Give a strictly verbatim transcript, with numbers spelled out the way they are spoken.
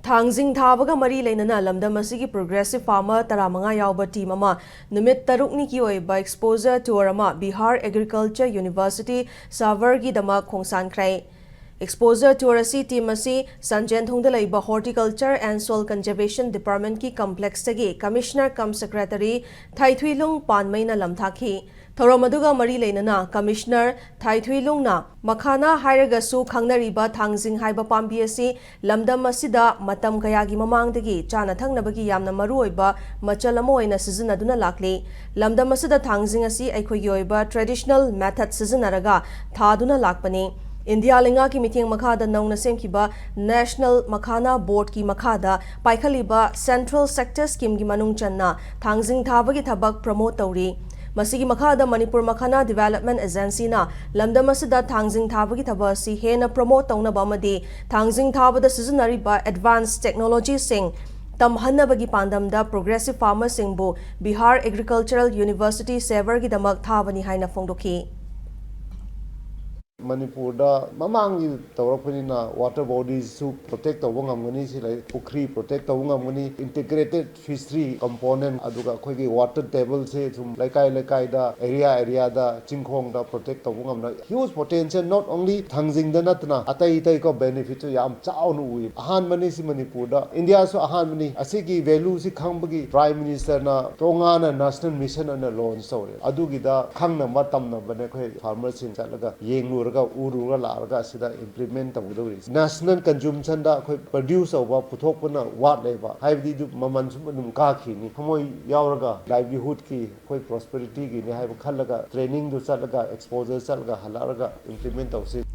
ꯊꯥꯡꯖꯤꯡ ꯊꯥꯕꯒ ꯃꯔꯤ ꯂꯩꯅꯅ ꯂꯝꯗꯝ ꯑꯁꯤꯒꯤ progressive farmer ꯇꯔꯥꯃꯉꯥ ꯌꯥꯎꯕ team ꯑꯃ ꯅꯨꯃꯤꯠ ꯇꯔꯨꯛꯅꯤꯒꯤ ꯑꯣꯏꯕ exposure tour ꯑꯃ Bihar Agriculture University ꯁꯥꯚꯔꯒꯤꯗꯃꯛ ꯈꯣꯡꯁꯥꯟꯈ꯭ꯔꯦ꯫ Exposure tour ꯑꯁꯤ team ꯑꯁꯤ ꯁꯟꯖꯦꯟꯊꯣꯡꯗ ꯂꯩꯕ Horticulture and Soil Conservation Departmentꯀꯤ complexꯇꯒꯤ Commissioner cum Secretary ꯊꯥꯏꯊꯨꯏꯂꯨꯡ ꯄꯥꯟꯃꯩꯅ ꯂꯝꯊꯥꯈꯤ꯫ ꯊꯧꯔꯝ ꯑꯗꯨꯒ ꯃꯔꯤ ꯂꯩꯅꯅ Commissioner ꯊꯥꯏꯊꯨꯏꯂꯨꯡꯅ ꯃꯈꯥꯅꯥ ꯍꯥꯏꯔꯒꯁꯨ ꯈꯪꯅꯔꯤꯕ ꯊꯥꯡꯖꯤꯡ ꯍꯥꯏꯕ ꯄꯥꯝꯕꯤ ꯑꯁꯤ ꯂꯝꯗꯝ ꯑꯁꯤꯗ ꯃꯇꯝ ꯀꯌꯥꯒꯤ ꯃꯃꯥꯡꯗꯒꯤ ꯆꯥꯅ ꯊꯛꯅꯕꯒꯤ ꯌꯥꯝꯅ ꯃꯔꯨꯑꯣꯏꯕ ꯃꯆꯜ ꯑꯃ ꯑꯣꯏꯅ ꯁꯤꯖꯤꯟꯅꯗꯨꯅ ꯂꯥꯛꯂꯤ꯫ ꯂꯝꯗꯝ ꯑꯁꯤꯗ ꯊꯥꯡꯖꯤꯡ ꯑꯁꯤ ꯑꯩꯈꯣꯏꯒꯤ ꯑꯣꯏꯕ traditional method ꯁꯤꯖꯤꯟꯅꯔꯒ ꯊꯥꯗꯨꯅ ꯂꯥꯛꯄꯅꯤ꯫ ꯏꯟꯗꯤꯌꯥ ꯂꯩꯉꯥꯛꯀꯤ ꯃꯤꯠꯌꯦꯡ ꯃꯈꯥꯗ ꯅꯧꯅ ꯁꯦꯝꯈꯤꯕ National Makhana Boardꯀꯤ ꯃꯈꯥꯗ ꯄꯥꯏꯈꯠꯂꯤꯕ Central Sector Schemeꯒꯤ ꯃꯅꯨꯡ ꯆꯟꯅ ꯊꯥꯡꯖꯤꯡ ꯊꯥꯕꯒꯤ ꯊꯕꯛ promote ꯇꯧꯔꯤ꯫ ꯃꯁꯤꯒꯤ ꯃꯈꯥꯗ ꯃꯅꯤꯄꯨꯔ ꯃꯈꯥꯅꯥ Development Agencyꯅ ꯂꯝꯗꯝ ꯑꯁꯤꯗ ꯊꯥꯡꯖꯤꯡ ꯊꯥꯕꯒꯤ ꯊꯕꯛ ꯑꯁꯤ ꯍꯦꯟꯅ promote ꯇꯧꯅꯕ ꯑꯃꯗꯤ ꯊꯥꯡꯖꯤꯡ ꯊꯥꯕꯗ ꯁꯤꯖꯤꯟꯅꯔꯤꯕ advanced technologyꯁꯤꯡ ꯇꯝꯍꯟꯅꯕꯒꯤ ꯄꯥꯟꯗꯝꯗ progressive farmerꯁꯤꯡꯕꯨ Bihar Agricultural University ꯁꯥꯚꯔꯒꯤꯗꯃꯛ ꯊꯥꯕꯅꯤ ꯍꯥꯏꯅ ꯐꯣꯡꯗꯣꯛꯈꯤ꯫ ꯃꯅꯤꯄꯨꯔꯗ ꯃꯃꯥꯡꯒꯤ ꯇꯧꯔꯛꯄꯅꯤꯅ water bodiesꯁꯨ protect ꯇꯧꯕ ꯉꯝꯒꯅꯤ, ꯁꯤ ꯂꯩ, ꯄꯨꯈ꯭ꯔꯤ protect ꯇꯧꯕ ꯉꯝꯒꯅꯤ, integrated fishery component, ꯑꯗꯨꯒ ꯑꯩꯈꯣꯏꯒꯤ water tableꯁꯦ ꯁꯨꯝ ꯂꯩꯀꯥꯏ ꯂꯩꯀꯥꯏꯗ, area areaꯗ, ꯆꯤꯡꯈꯣꯡꯗ protect ꯇꯧꯕ ꯉꯝꯅ huge potential, not only ꯊꯥꯡꯖꯤꯡꯗ ꯅꯠꯇꯅ ꯑꯇꯩ ꯑꯇꯩꯀꯣ benefitꯁꯨ ꯌꯥꯝ ꯆꯥꯎꯅ ꯎꯏ꯫ ꯑꯍꯥꯟꯕꯅꯤ ꯁꯤ ꯃꯅꯤꯄꯨꯔꯗ, ꯏꯟꯗꯤꯌꯥꯁꯨ ꯑꯍꯥꯟꯕꯅꯤ꯫ ꯑꯁꯤꯒꯤ valueꯁꯤ ꯈꯪꯕꯒꯤ Prime Ministerꯅ ꯇꯣꯉꯥꯟꯅ national mission ꯑꯣꯏꯅ launch ꯇꯧꯔꯦ꯫ ꯑꯗꯨꯒꯤꯗ ꯈꯪꯅꯕ ꯇꯝꯅꯕꯅꯦ ꯑꯩꯈꯣꯏ farmerꯁꯤꯡ ꯆꯠꯂꯒ, ꯌꯦꯡꯂꯨꯔꯒ, ꯎꯔꯨꯔꯒ ꯂꯥꯛꯑꯒ ꯑꯁꯤꯗ implement ꯇꯧꯒꯗꯧꯔꯤ꯫ National consumptionꯗ ꯑꯩꯈꯣꯏ produce ꯇꯧꯕ, ꯄꯨꯊꯣꯛꯄꯅ ꯋꯥꯠꯂꯦꯕ, ꯍꯥꯏꯕꯗꯤ ꯑꯗꯨ ꯃꯃꯜꯁꯨ ꯑꯗꯨꯝ ꯀꯥꯈꯤꯅꯤ꯫ ꯊꯃꯣꯏ ꯌꯥꯎꯔꯒ livelihoodꯀꯤ, ꯑꯩꯈꯣꯏ prosperityꯒꯤꯅꯤ ꯍꯥꯏꯕ ꯈꯜꯂꯒ trainingꯗꯨ ꯆꯠꯂꯒ, exposure ꯆꯠꯂꯒ, ꯍꯜꯂꯛꯑꯒ implement ꯇꯧꯁꯤ꯫